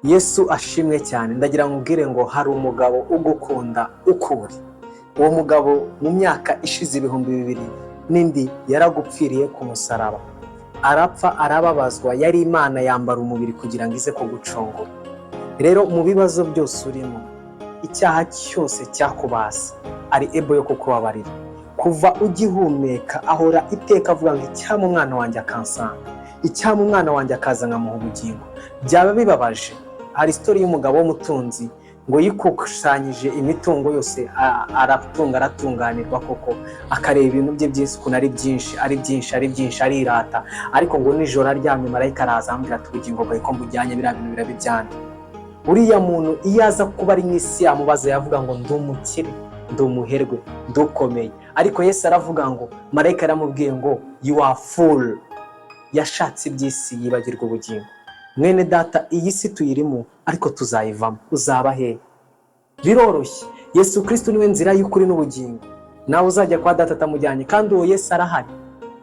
Yesu ashimwe cyane. Ndagira ngo ubwire ngo hari umugabo ugukunda ukuri. Uwo mugabo mu myaka ishize 2000 n'indi yaragupfiriye ku musaraba, arapfa, arababazwa. Yari Imana yambara umubiri kugira ngo ize kugucungura. Rero mu bibazo byose urimo, icyaha cyose cyakubase, ari ebo yo kukubabarira. Kuva ugihumeka ahora iteka avuga ngo: "Icyampa umwana wanjye akansanga, icyampa umwana wanjye akaza nkamuha ubugingo." Byaba bibabaje. Hari story y'umugabo w'umutunzi ngo yikusanyije imitungo yose, aratunga, aratunganirwa koko, akareba ibintu bye byinshi ukuntu ari byinshi, ari byinshi, ari byinshi, arirata. Ariko ngo nijoro aryamye, marayika araza amubwira ati: "Ubugingo bwawe ko mbujyanye, biriya bintu biraba ibyande?" Uriya muntu iyo aza kuba ari mu isi yamubaza, yavuga ngo: "Ndi umukire, ndi umuherwe, ndukomeye." Ariko Yesu aravuga ngo marayika yaramubwiye ngo: "You are fool." Yashatse iby'isi yibagirwa ubugingo. Mwene data, iyi si tuyirimo ariko tuzayivamo. Uzaba hehe? Biroroshye. Yesu Kristo niwe nzira y'ukuri n'ubugingo. Nawe uzajya kwa data atamujyanye. Kandi uwo Yesu arahari,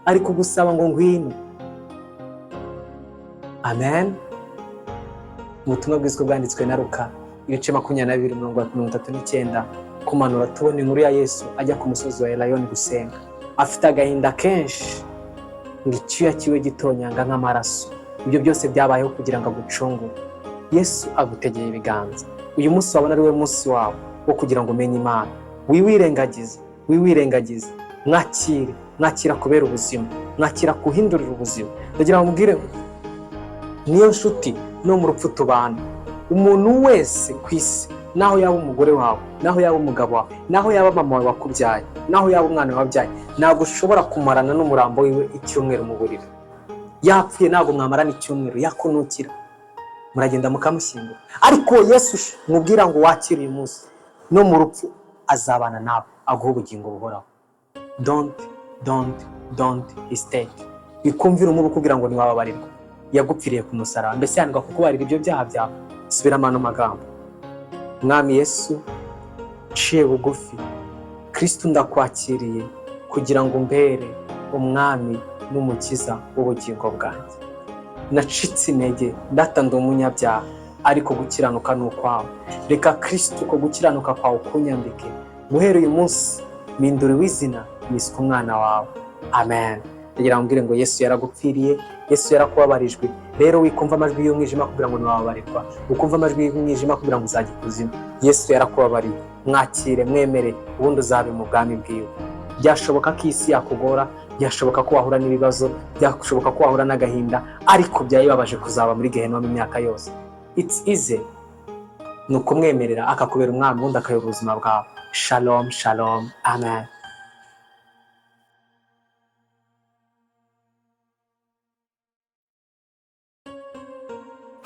ari kugusaba ngo: "Ngwino." Amen. Ubutumwa bwiza bwanditswe na Luka, ibice 22, umurongo wa 39 kumanura, tubona inkuru ya Yesu ajya ku musozi wa Elayoni gusenga afite agahinda kenshi, ngo icyuya kiwe gitonyanga nk'amaraso. Ibyo byose byabayeho kugira ngo agucungure. Yesu agutegeye ibiganza. Uyu munsi wabona ari we munsi wawe wo kugira ngo umenye Imana. Wiwirengagize, wiwirengagize. Mwakire, mwakira kubera ubuzima, mwakira kuhindurira ubuzima. Ndagira ngo mubwire, niyo nshuti no mu rupfu tubana. Umuntu wese ku isi, naho yaba umugore wawe, naho yaba umugabo wawe, naho yaba mama wawe wakubyaye, naho yaba umwana wabyaye, ntabwo ushobora kumarana n'umurambo wiwe icyumweru mu buriri. Yapfuye, ntabwo mwamarana icyumweru, yakunukira, muragenda mukamushyingura. Ariko Yesu mubwira ngo wakire uyu munsi, no mu rupfu azabana nawe, aguha ubugingo buhoraho. Don't hesitate. Wikumvira umubi ukubwira ngo ntiwababarirwa. Yagupfiriye ku musaraba. Mbese yandwa kukubarira ibyo byaha byawe? Subiramo ano magambo: "Mwami Yesu, nciye bugufi, Kristo, ndakwakiriye kugira ngo umbere umwami n'umukiza w'ubugingo bwanjye. Nacitse intege, data, ndi umunyabyaha, ariko gukiranuka ni ukwawe. Reka Kristo ko gukiranuka kwawe kunyambike. Guhera uyu munsi mpinduriwe izina, niswe umwana wawe. Amen." Ndagira ngo mbwire ngo Yesu yaragupfiriye, Yesu yarakubabarijwe. Rero wikumva amajwi y'umwijima kugira ngo ntiwababarirwa, ukumva amajwi y'umwijima kugira ngo uzajye ikuzimu. Yesu yarakubabariye. Mwakire, mwemere, ubundi uzabe mu bwami bwiwe. Byashoboka ko isi yakugora, byashoboka ko wahura n'ibibazo, byashoboka ko wahura n'agahinda, ariko byaba bibabaje kuzaba muri gehinomu imyaka yose. It's easy, ni ukumwemerera akakubera umwami, ubundi akayobora ubuzima bwawe. Shalom, shalom, amen.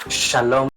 Shalom.